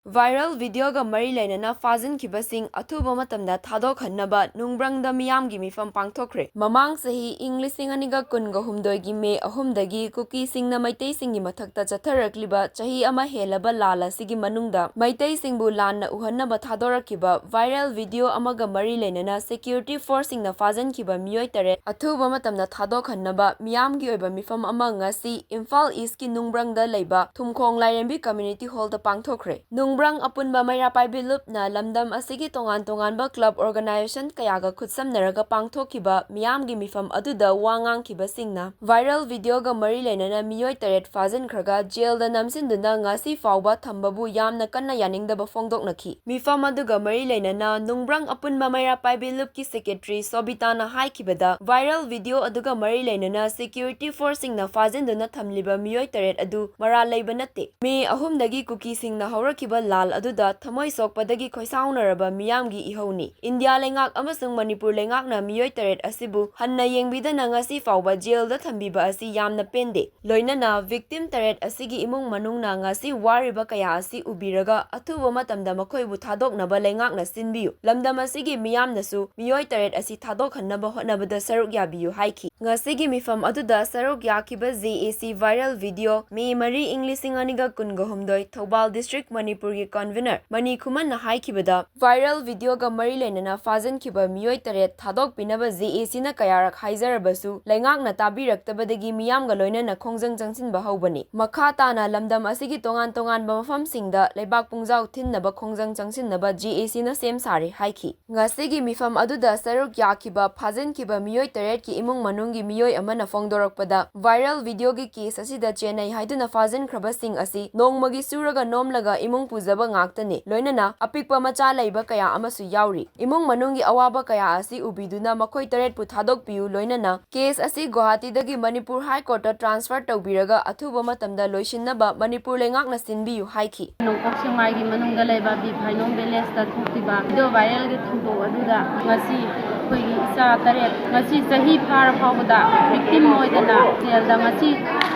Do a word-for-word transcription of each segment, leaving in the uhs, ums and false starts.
Viral videoꯒ ꯃꯔꯤ ꯂꯩꯅꯅ ꯐꯥꯖꯤꯟꯈꯤꯕꯁꯤꯡ ꯑꯊꯨꯕ ꯃꯇꯝꯗ ꯊꯥꯗꯣꯛꯍꯟꯅꯕ ꯅꯨꯡꯕ꯭ꯔꯪꯗ ꯃꯤꯌꯥꯝꯒꯤ ꯃꯤꯐꯝ ꯄꯥꯡꯊꯣꯛꯈ꯭ꯔꯦ꯫ ꯃꯃꯥꯡ ꯆꯍꯤ ꯏꯪ ꯂꯤꯁꯤꯡ ꯑꯅꯤꯒ ꯀꯨꯟꯒ ꯍꯨꯝꯗꯣꯏꯒꯤ ꯃꯦ ꯑꯍꯨꯝꯗꯒꯤ ꯀꯨꯀꯤꯁꯤꯡꯅ ꯃꯩꯇꯩꯁꯤꯡꯒꯤ ꯃꯊꯛꯇ ꯆꯠꯊꯔꯛꯂꯤꯕ ꯆꯍꯤ ꯑꯃ ꯍꯦꯜꯂꯕ ꯂꯥꯜ ꯑꯁꯤꯒꯤ ꯃꯅꯨꯡꯗ ꯃꯩꯇꯩꯁꯤꯡꯕꯨ ꯂꯥꯟꯅ ꯎꯍꯟꯅꯕ ꯊꯥꯗꯣꯔꯛꯈꯤꯕ viral video ꯑꯃꯒ ꯃꯔꯤ ꯂꯩꯅꯅ security forceꯁꯤꯡꯅ ꯐꯥꯖꯤꯟꯈꯤꯕ ꯃꯤꯑꯣꯏ ꯇꯔꯦꯠ ꯑꯊꯨꯕ ꯃꯇꯝꯗ ꯊꯥꯗꯣꯛꯍꯟꯅꯕ ꯃꯤꯌꯥꯝꯒꯤ ꯑꯣꯏꯕ ꯃꯤꯐꯝ ꯑꯃ ꯉꯁꯤ ꯏꯝꯐꯥꯜ ꯏꯁꯀꯤ ꯅꯨꯡꯕ꯭ꯔꯪꯗ ꯂꯩꯕ ꯊꯨꯝꯈꯣꯡ ꯂꯥꯏꯔꯦꯝꯕꯤ community hallꯗ ꯄꯥꯡꯊꯣꯛꯈ꯭ꯔꯦ꯫ ꯅꯨꯡꯕ꯭ꯔꯪ ꯑꯄꯨꯟꯕ ꯃꯩꯔꯥ ꯄꯥꯏꯕꯤ ꯂꯨꯞꯅ ꯂꯝꯗꯝ ꯑꯁꯤꯒꯤ ꯇꯣꯉꯥꯟ ꯇꯣꯉꯥꯟꯕ club organization ꯀꯌꯥꯒ ꯈꯨꯠꯁꯝꯅꯔꯒ ꯄꯥꯡꯊꯣꯛꯈꯤꯕ ꯃꯤꯌꯥꯝꯒꯤ ꯃꯤꯐꯝ ꯑꯗꯨꯗ ꯋꯥ ꯉꯥꯡꯈꯤꯕꯁꯤꯡꯅ viral videoꯒ ꯃꯔꯤ ꯂꯩꯅꯅ ꯃꯤꯑꯣꯏ ꯇꯔꯦꯠ ꯐꯥꯖꯤꯟꯈ꯭ꯔꯒ jailꯗ ꯅꯝꯁꯤꯟꯗꯨꯅ ꯉꯁꯤ ꯐꯥꯎꯕ ꯊꯝꯕꯕꯨ ꯌꯥꯝꯅ ꯀꯟꯅ ꯌꯥꯅꯤꯡꯗꯕ ꯐꯣꯡꯗꯣꯛꯅꯈꯤ꯫ ꯃꯤꯐꯝ ꯑꯗꯨꯒ ꯃꯔꯤ ꯂꯩꯅꯅ ꯅꯨꯡꯕ꯭ꯔꯪ ꯑꯄꯨꯟꯕ ꯃꯩꯔꯥ ꯄꯥꯏꯕꯤ ꯂꯨꯞꯀꯤ secretary ꯁꯣꯕꯤꯇꯥꯅ ꯍꯥꯏꯈꯤꯕꯗ, viral video ꯑꯗꯨꯒ ꯃꯔꯤ ꯂꯩꯅꯅ security forceꯁꯤꯡꯅ ꯐꯥꯖꯤꯟꯗꯨꯅ ꯊꯝꯂꯤꯕ ꯃꯤꯑꯣꯏ ꯇꯔꯦꯠ ꯑꯗꯨ ꯃꯔꯥꯜ ꯂꯩꯕ ꯅꯠꯇꯦ꯫ ꯃꯦ ꯑꯍꯨꯝꯗꯒꯤ ꯀꯨꯀꯤꯁꯤꯡꯅ ꯍꯧꯔꯛꯈꯤꯕ ꯂꯥꯜ ꯑꯗꯨꯗ ꯊꯃꯣꯏ ꯁꯣꯛꯄꯗꯒꯤ ꯈꯣꯏꯁꯥꯎꯅꯔꯕ ꯃꯤꯌꯥꯝꯒꯤ ꯏꯍꯧꯅꯤ꯫ ꯏꯟꯗꯤꯌꯥ ꯂꯩꯉꯥꯛ ꯑꯃꯁꯨꯡ ꯃꯅꯤꯄꯨꯔ ꯂꯩꯉꯥꯛꯅ ꯃꯤꯑꯣꯏ ꯇꯔꯦꯠ ꯑꯁꯤꯕꯨ ꯍꯟꯅ ꯌꯦꯡꯕꯤꯗꯅ ꯉꯁꯤ ꯐꯥꯎꯕ jailꯗ ꯊꯝꯕꯤꯕ ꯑꯁꯤ ꯌꯥꯝꯅ ꯄꯦꯟꯗꯦ꯫ ꯂꯣꯏꯅꯅ victim ꯇꯔꯦꯠ ꯑꯁꯤꯒꯤ ꯏꯃꯨꯡ ꯃꯅꯨꯡꯅ ꯉꯁꯤ ꯋꯥꯔꯤꯕ ꯀꯌꯥ ꯑꯁꯤ ꯎꯕꯤꯔꯒ ꯑꯊꯨꯕ ꯃꯇꯝꯗ ꯃꯈꯣꯏꯕꯨ ꯊꯥꯗꯣꯛꯅꯕ ꯂꯩꯉꯥꯛꯅ ꯁꯤꯟꯕꯤꯌꯨ꯫ ꯂꯝꯗꯝ ꯑꯁꯤꯒꯤ ꯃꯤꯌꯥꯝꯅꯁꯨ ꯃꯤꯑꯣꯏ ꯇꯔꯦꯠ ꯑꯁꯤ ꯊꯥꯗꯣꯛꯍꯟꯅꯕ ꯍꯣꯠꯅꯕꯗ ꯁꯔꯨꯛ ꯌꯥꯕꯤꯌꯨ ꯍꯥꯏꯈꯤ꯫ ꯉꯁꯤꯒꯤ ꯃꯤꯐꯝ ꯑꯗꯨꯗ ꯁꯔꯨꯛ ꯌꯥꯈꯤꯕ JAC viral video, ꯃꯦ ꯃꯔꯤ, ꯏꯪ ꯂꯤꯁꯤꯡ ꯑꯅꯤꯒ ꯀꯨꯟꯒ ꯍꯨꯝꯗꯣꯏ, ꯊꯧꯕꯥꯜ district, ꯃꯅꯤꯄꯨꯔꯒꯤ convener ꯃꯅꯤ ꯈꯨꯃꯟꯅ ꯍꯥꯏꯈꯤꯕꯗ, viral videoꯒ ꯃꯔꯤ ꯂꯩꯅꯅ ꯐꯥꯖꯤꯟꯈꯤꯕ ꯃꯤꯑꯣꯏ ꯇꯔꯦꯠ ꯊꯥꯗꯣꯛꯄꯤꯅꯕ JACꯅ ꯀꯌꯥꯔꯛ ꯍꯥꯏꯖꯔꯕꯁꯨ ꯂꯩꯉꯥꯛꯅ ꯇꯥꯕꯤꯔꯛꯇꯕꯗꯒꯤ ꯃꯤꯌꯥꯝꯒ ꯂꯣꯏꯅꯅ ꯈꯣꯡꯖꯪ ꯆꯪꯁꯤꯟꯕ ꯍꯧꯕꯅꯤ꯫ ꯃꯈꯥ ꯇꯥꯅ ꯂꯝꯗꯝ ꯑꯁꯤꯒꯤ ꯇꯣꯉꯥꯟ ꯇꯣꯉꯥꯟꯕ ꯃꯐꯝꯁꯤꯡꯗ ꯂꯩꯕꯥꯛ ꯄꯨꯡꯖꯥꯎ ꯊꯤꯟꯅꯕ ꯈꯣꯡꯖꯪ ꯆꯪꯁꯤꯟꯅꯕ JACꯅ ꯁꯦꯝ ꯁꯥꯔꯦ ꯍꯥꯏꯈꯤ꯫ ꯉꯁꯤꯒꯤ ꯃꯤꯐꯝ ꯑꯗꯨꯗ ꯁꯔꯨꯛ ꯌꯥꯈꯤꯕ ꯐꯥꯖꯤꯟꯈꯤꯕ ꯃꯤꯑꯣꯏ ꯇꯔꯦꯠꯀꯤ ꯏꯃꯨꯡ ꯃꯅꯨꯡꯒꯤ ꯃꯤꯑꯣꯏ ꯑꯃꯅ ꯐꯣꯡꯗꯣꯔꯛꯄꯗ, viral videoꯒꯤ case ꯑꯁꯤꯗ ꯆꯦꯟꯅꯩ ꯍꯥꯏꯗꯨꯅ ꯐꯥꯖꯤꯟꯈ꯭ꯔꯕꯁꯤꯡ ꯑꯁꯤ ꯅꯣꯡꯃꯒꯤ ꯁꯨꯔꯒ ꯅꯣꯝꯂꯒ ꯏꯃꯨꯡ ꯄꯨꯖꯕ ꯉꯥꯛꯇꯅꯤ, ꯂꯣꯏꯅꯅ ꯑꯄꯤꯛꯄ ꯃꯆꯥ ꯂꯩꯕ ꯀꯌꯥ ꯑꯃꯁꯨ ꯌꯥꯎꯔꯤ꯫ ꯏꯃꯨꯡ ꯃꯅꯨꯡꯒꯤ ꯑꯋꯥꯕ ꯀꯌꯥ ꯑꯁꯤ ꯎꯕꯤꯗꯨꯅ ꯃꯈꯣꯏ ꯇꯔꯦꯠꯄꯨ ꯊꯥꯗꯣꯛꯄꯤꯌꯨ, ꯂꯣꯏꯅꯅ case ꯑꯁꯤ ꯒꯨꯋꯥꯍꯥꯇꯤꯗꯒꯤ ꯃꯅꯤꯄꯨꯔ High Courtꯇ transfer ꯇꯧꯕꯤꯔꯒ ꯑꯊꯨꯕ ꯃꯇꯝꯗ ꯂꯣꯏꯁꯤꯟꯅꯕ ꯃꯅꯤꯄꯨꯔ ꯂꯩꯉꯥꯛꯅ ꯁꯤꯟꯕꯤꯌꯨ ꯍꯥꯏꯈꯤ꯫ ꯅꯣꯡꯄꯣꯛ ꯁꯦꯛꯃꯥꯏꯒꯤ ꯃꯅꯨꯡꯗ ꯂꯩꯕ ꯕꯤ ꯐꯥꯏꯅꯣꯝ villageꯇ ꯊꯣꯛꯈꯤꯕ video viralꯒꯤ ꯊꯧꯗꯣꯛ ꯑꯗꯨꯗ ꯉꯁꯤ ꯑꯩꯈꯣꯏꯒꯤ ꯏꯆꯥ ꯇꯔꯦꯠ ꯉꯁꯤ ꯆꯍꯤ ꯐꯥꯔ ꯐꯥꯎꯕꯗ victim ꯑꯣꯏꯗꯅ jail ꯗ ꯉꯁꯤ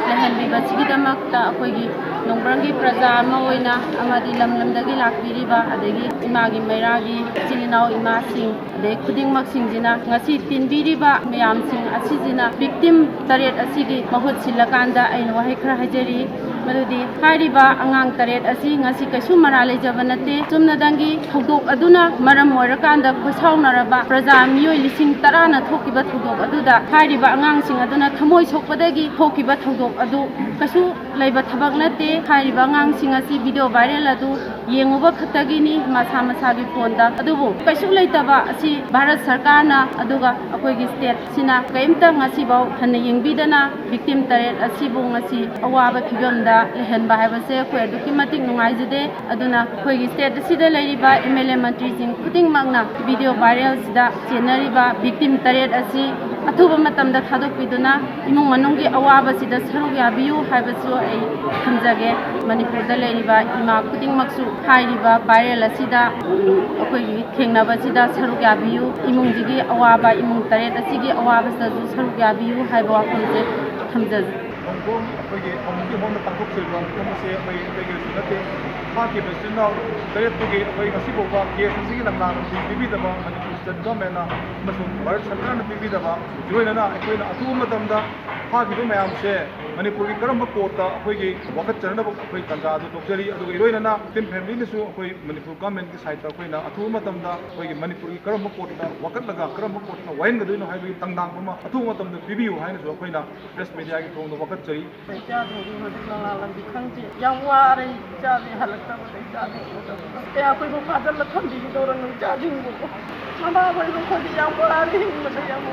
ꯂꯩꯍꯟꯕꯤꯕꯁꯤꯒꯤꯗꯃꯛꯇ ꯑꯩꯈꯣꯏꯒꯤ ꯅꯣꯡꯕ꯭ꯔꯪꯒꯤ ꯄ꯭ꯔꯖꯥ ꯑꯃ ꯑꯣꯏꯅ ꯑꯃꯗꯤ ꯂꯝ ꯂꯝꯗꯒꯤ ꯂꯥꯛꯄꯤꯔꯤꯕ ꯑꯗꯒꯤ ꯏꯃꯥꯒꯤ ꯃꯩꯔꯥꯒꯤ ꯏꯆꯤꯜ ꯏꯅꯥꯎ ꯏꯃꯥꯁꯤꯡ ꯑꯗꯩ ꯈꯨꯗꯤꯡꯃꯛꯁꯤꯡꯁꯤꯅ ꯉꯁꯤ ꯇꯤꯟꯕꯤꯔꯤꯕ ꯃꯌꯥꯝꯁꯤꯡ ꯑꯁꯤꯁꯤꯅ victim ꯇꯔꯦꯠ ꯑꯁꯤꯒꯤ ꯃꯍꯨꯠ ꯁꯤꯜꯂꯀꯥꯟꯗ ꯑꯩꯅ ꯋꯥꯍꯩ ꯈꯔ ꯍꯥꯏꯖꯔꯤ꯫ ꯃꯗꯨꯗꯤ ꯍꯥꯏꯔꯤꯕ ꯑꯉꯥꯡ ꯇꯔꯦꯠ ꯑꯁꯤ ꯉꯁꯤ ꯀꯩꯁꯨ ꯃꯔꯥ ꯂꯩꯖꯕ ꯅꯠꯇꯦ꯫ ꯆꯨꯝꯅꯗꯪꯒꯤ ꯊꯧꯗꯣꯛ ꯑꯗꯨꯅ ꯃꯔꯝ ꯑꯣꯏꯔꯀꯥꯟꯗ ꯈꯣꯏꯁꯥꯎꯅꯔꯕ ꯄ꯭ꯔꯖꯥ ꯃꯤꯑꯣꯏ ꯂꯤꯁꯤꯡ ꯇꯔꯥꯅ ꯊꯣꯛꯈꯤꯕ ꯊꯧꯗꯣꯛ ꯑꯗꯨꯗ ꯍꯥꯏꯔꯤꯕ ꯑꯉꯥꯡꯁꯤꯡ ꯑꯗꯨꯅ ꯊꯃꯣꯏ ꯁꯣꯛꯄꯗꯒꯤ ꯊꯣꯛꯈꯤꯕ ꯊꯧꯗꯣꯛ ꯑꯗꯨ ꯀꯩꯁꯨ ꯂꯩꯕ ꯊꯕꯛ ꯅꯠꯇꯦ꯫ ꯍꯥꯏꯔꯤꯕ ꯑꯉꯥꯡꯁꯤꯡ ꯑꯁꯤ video viral ꯑꯗꯨ ꯌꯦꯡꯉꯨꯕ ꯈꯛꯇꯒꯤꯅꯤ ꯃꯁꯥ ꯃꯁꯥꯒꯤ phone ꯗ꯫ ꯑꯗꯨꯕꯨ ꯀꯩꯁꯨ ꯂꯩꯇꯕ ꯑꯁꯤ ꯚꯥꯔꯠ ꯁꯔꯀꯥꯔꯅ ꯑꯗꯨꯒ ꯑꯩꯈꯣꯏꯒꯤ state ꯁꯤꯅ ꯀꯔꯤꯝꯇ ꯉꯁꯤꯐꯥꯎ ꯍꯟꯅ ꯌꯦꯡꯕꯤꯗꯅ victim ꯇꯔꯦꯠ ꯑꯁꯤꯕꯨ ꯉꯁꯤ ꯑꯋꯥꯕ ꯐꯤꯕꯝꯗ ꯂꯩꯍꯟꯕ ꯍꯥꯏꯕꯁꯦ ꯑꯩꯈꯣꯏ ꯑꯗꯨꯛꯀꯤ ꯃꯇꯤꯛ ꯅꯨꯡꯉꯥꯏꯖꯗꯦ꯫ ꯑꯗꯨꯅ ꯑꯩꯈꯣꯏꯒꯤ state ꯑꯁꯤꯗ ꯂꯩꯔꯤꯕ MLA ꯃꯟꯇ꯭ꯔꯤꯁꯤꯡ ꯈꯨꯗꯤꯡꯃꯛꯅ video viral ꯁꯤꯗ ꯆꯦꯟꯅꯔꯤꯕ victim ꯇꯔꯦꯠ ꯑꯁꯤ ꯑꯊꯨꯕ ꯃꯇꯝꯗ ꯊꯥꯗꯣꯛꯄꯤꯗꯨꯅ ꯏꯃꯨꯡ ꯃꯅꯨꯡꯒꯤ ꯑꯋꯥꯕꯁꯤꯗ ꯁꯔꯨꯛ ꯌꯥꯕꯤꯌꯨ ꯍꯥꯏꯕꯁꯨ ꯑꯩ ꯊꯝꯖꯒꯦ꯫ ꯃꯅꯤꯄꯨꯔꯗ ꯂꯩꯔꯤꯕ ꯏꯃꯥ ꯈꯨꯗꯤꯡꯃꯛꯁꯨ ꯍꯥꯏꯔꯤꯕ viral ꯑꯁꯤꯗ, ꯎꯝ, ꯑꯩꯈꯣꯏꯒꯤ ꯊꯦꯡꯅꯕꯁꯤꯗ ꯁꯔꯨꯛ ꯌꯥꯕꯤꯌꯨ, ꯏꯃꯨꯡꯁꯤꯒꯤ ꯑꯋꯥꯕ, ꯏꯃꯨꯡ ꯇꯔꯦꯠ ꯑꯁꯤꯒꯤ ꯑꯋꯥꯕꯁꯤꯗꯁꯨ ꯁꯔꯨꯛ ꯌꯥꯕꯤꯌꯨ ꯍꯥꯏꯕ ꯋꯥꯐꯝꯁꯦ ꯊꯝꯖꯒꯦ꯫ ꯈꯣꯡꯖꯣꯝ ꯑꯩꯈꯣꯏꯒꯤ ꯈꯣꯡꯖꯣꯝꯒꯤ ꯍꯣꯜꯗ ꯄꯥꯡꯊꯣꯛꯆꯔꯤꯕ ꯃꯐꯝ ꯑꯁꯦ ꯑꯩꯈꯣꯏ ꯀꯩꯒꯤ ꯑꯣꯏꯁꯨ ꯅꯠꯇꯦ꯫ ꯐꯥꯈꯤꯕ ꯏꯆꯤꯜ ꯏꯅꯥꯎ ꯇꯔꯦꯠꯇꯨꯒꯤ ꯑꯩꯈꯣꯏ ꯉꯁꯤ ꯐꯥꯎꯕ case ꯑꯁꯤꯒꯤ ꯂꯝꯂꯥ ꯂꯝꯖꯤꯡ ꯄꯤꯕꯤꯗꯕ ꯃꯅꯤꯄꯨꯔ state government ꯅ ꯑꯃꯁꯨꯡ ꯚꯥꯔꯠ ꯁꯔꯀꯥꯔꯅ ꯄꯤꯕꯤꯗꯕ, ꯏꯔꯣꯏꯅꯅ ꯑꯩꯈꯣꯏꯅ ꯑꯊꯨꯕ ꯃꯇꯝꯗ ꯐꯥꯈꯤꯕ ꯃꯌꯥꯝꯁꯦ ꯃꯅꯤꯄꯨꯔꯒꯤ ꯀꯔꯝꯕ court ꯇ ꯑꯩꯈꯣꯏꯒꯤ ꯋꯥꯀꯠꯆꯅꯅꯕ ꯑꯩꯈꯣꯏ ꯇꯥꯟꯖꯥ ꯑꯗꯨ ꯂꯧꯖꯔꯤ꯫ ꯑꯗꯨꯒ ꯏꯔꯣꯏꯅꯅ victim family ꯅꯁꯨ ꯑꯩꯈꯣꯏ ꯃꯅꯤꯄꯨꯔ government ꯀꯤ side ꯇ ꯑꯩꯈꯣꯏꯅ ꯑꯊꯨꯕ ꯃꯇꯝꯗ ꯑꯩꯈꯣꯏꯒꯤ ꯃꯅꯤꯄꯨꯔꯒꯤ ꯀꯔꯝꯕ court ꯇ ꯋꯥꯀꯠꯂꯒ ꯀꯔꯝꯕ court ꯅ ꯋꯥꯌꯦꯟꯒꯗꯣꯏꯅꯣ ꯍꯥꯏꯕꯒꯤ ꯇꯪꯗꯥꯡꯕ ꯑꯃ ꯑꯊꯨꯕ ꯃꯇꯝꯗ ꯄꯤꯕꯤꯌꯨ ꯍꯥꯏꯅꯁꯨ ꯑꯩꯈꯣꯏꯅ press media ꯒꯤ ꯊꯣꯡꯗ ꯋꯥꯀꯠꯆꯔꯤ꯫ ꯏꯆꯥꯁꯤꯡꯁꯤ ꯍꯧꯖꯤꯛ ꯂꯝꯂꯥ ꯂꯝꯕꯤ ꯈꯪꯗꯦ꯫ ꯌꯥꯝ ꯋꯥꯔꯦ ꯏꯆꯥꯁꯤꯡ ꯍꯜꯂꯛꯇꯕꯗ, ꯏꯆꯥꯁꯤꯡ ꯎꯗꯕꯗ꯫ ꯀꯌꯥ ꯀꯨꯏꯕ ꯐꯥꯖꯤꯜꯂ ꯊꯝꯕꯤꯒꯗꯧꯔꯅꯣ ꯏꯆꯥꯁꯤꯡꯕꯨ? ꯃꯃꯥ ꯑꯣꯏꯕ ꯑꯩꯈꯣꯏꯗꯤ ꯌꯥꯝ ꯋꯥꯔꯦ ꯍꯤꯡꯕꯗ ꯌꯥꯝ